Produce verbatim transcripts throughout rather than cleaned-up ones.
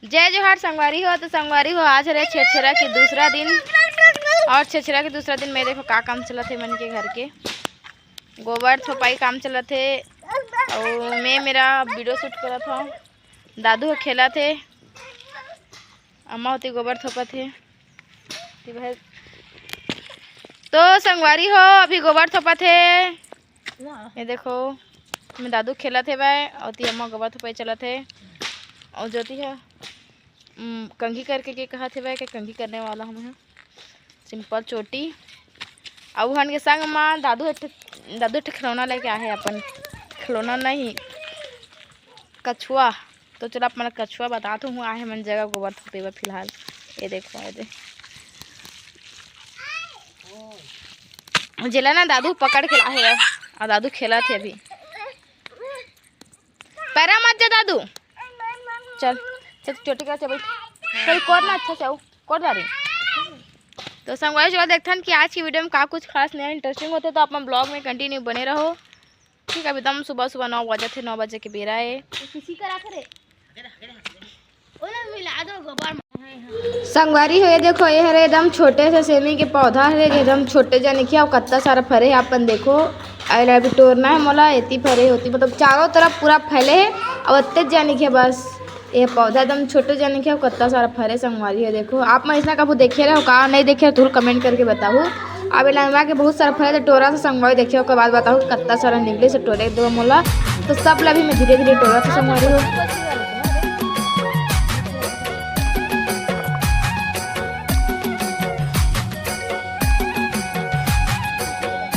जय जोहार संगवारी हो। तो संगवारी हो, आज हरे छेरछेरा के दूसरा दिन, और छेरछेरा के दूसरा दिन में देखो का काम चलत हे मन के घर के। गोबर थोपाई काम चलत हे, और मैं मेरा वीडियो शूट करत हूँ। दादू ह खेलत हे, अम्मा होती गोबर थोपत हे। ती भाई, तो संगवारी हो, अभी गोबर थोपत हे। ये देखो, मैं दादू खेलत हे भाई, और ती अम्मा गोबर थोपाई चलत हे। और ज्योति ह उम, कंघी करके के कहत हेवय, के कंघी करने वाला हूँ मैं। सिंपल चोटी। अउ हन के संग मा दादू एक ठे, दादू एक ठे खिलौना लेके आहे अपन। खिलौना नहीं, कछुआ। तो चलो, आप मन कछुआ बतात हूँ, आहे मन जगह गोबर थोपे बर फिलहाल। ये देखो, ये दे। जेला ना दादू पकड़ के लाहे हे, और दादू खेलत हे अभी। पैरा मत जा दादू। चल, चल, चोटी करा, चल बैठ। चल, कोर ना, अच्छा से आऊ, कोर जा रे। तो संगवारी हो, देखथन कि आज की वीडियो में का कुछ खास नया इंटरेस्टिंग होथे, तो आप मन ब्लॉग में कंटिन्यू बने रहो। ठीक है, अभी एकदम सुबह सुबह नौ बजे थे, नौ बजे के बेरा है। किसी करा करे। ओला मिला दो गोबर में। संगवारी हो, ये देखो, ये हरे एकदम छोटे से सेमी के पौधा हरे, जे एकदम छोटे जाने के, अउ कत्ता सारा फरे हे, अपन देखो। अउ एला अभी टोरना हे मोला, एती फरे होती, मतलब चारों तरफ पूरा फैले हे, अउ अत्ते जाने के बस। ये पौधा एकदम छोटे जाने के, अउ कत्ता सारा फरे संगवारी हो, देखो। आप मन इसना कभू देखे रहो का, नहीं देखे रहो, तो कमेंट करके बताओ। अब एला के बहुत सारा फरे, तो टोरा से संगवारी देखिए, ओकर बाद बताओ कत्ता सारा निकले से टोरे दो मोला। तो सब ला भी मैं धीरे धीरे टोरा से संगवारी हो।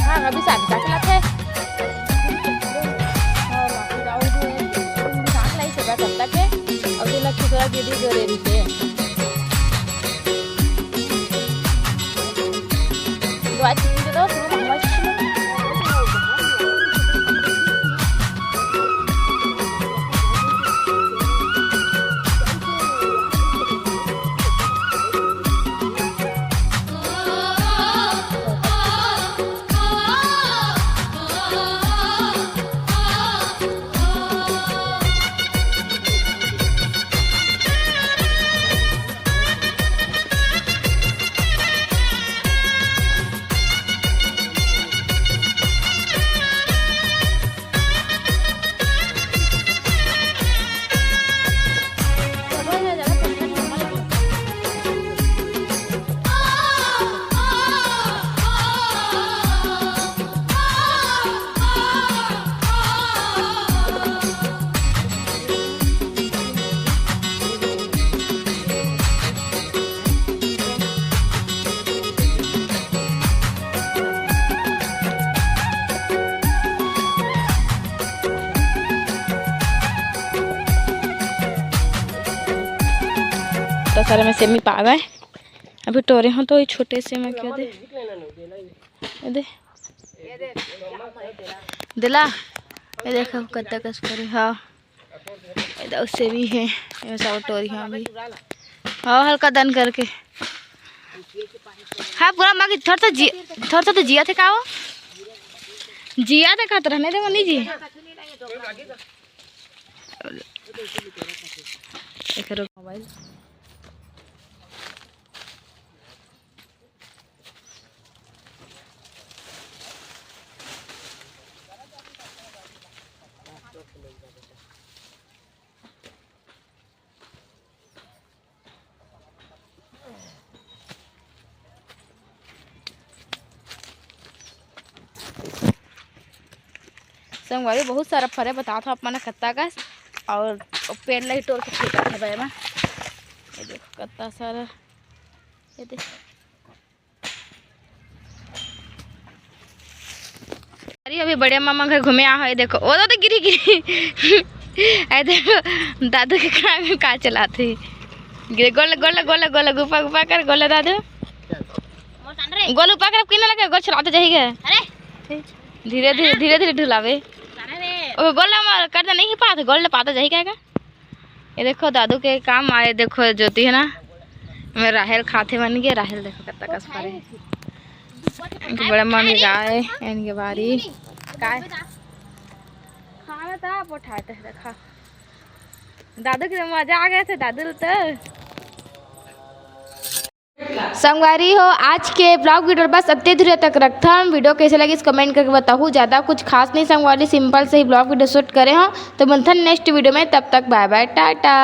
हाँ, अभी शादी का चलत है। और बाकी जाओ जो है, इंसान लाई से बस अब तक है। और ये लग चुका वीडियो जो रे रही है। दो आज तीन के दो, शुरू में हमारे तो सारे में सेमी पावे। अभी टोरे हो तो ये छोटे से में क्या दे? ये दे। दिला। ये देखो कत्ता कस करे। हाँ। ये दे सेमी है। ये सब टोरी हाँ अभी। हाँ, हल्का दन करके। हाँ, पूरा माँ की थोड़ा सा जी-, थोड़ा सा तो जिया थे का हो? जिया थे खात रहने दे मनी जी। एक मोबाइल। संगवारी, बहुत सारा फरे बतात हो आप मन कत्ता कस, और पेड़ ला ही टोर के फेंकत हे भाई। ये देखो कत्ता सारा, ये देखो। अरे, अभी बड़े मामा घर घूमे आ है, देखो, ओ तो गिरी, गिरी। ए देखो, दादू के कान में का चलात हे। गिरे, गोल, गोल, गोल, गोल, गुफा, गुफा कर, गोल दादू। गोल ऊपर कर, किने लगे, गोल चलाते जाही गे। अरे। धीरे, धीरे, धीरे, धीरे ढुलावे। अरे। ओ, गोल ला मार, कर दे, नहीं पात, गोल ला पाता जाही क्या का? ये देखो दादू के काम आए, देखो ज्योति है ना, मैं राहेल खाथे मन के, राहेल देखो कत्ता कस फरे। इनके बड़े मन के गाय, इनके बारी। काय? खाना था, आप उठाए थे, देखा। दादू के मजा आ गए थे दादू ल तो। संगवारी हो, आज के ब्लॉग वीडियो बस अत्ते दूर तक रखथन। वीडियो कैसे लगिस कमेंट करके बताहू। ज़्यादा कुछ खास नहीं संगवारी, सिंपल से ही ब्लॉग वीडियो शूट करे हो। तो मिलथन नेक्स्ट वीडियो में, तब तक बाय बाय, टाटा।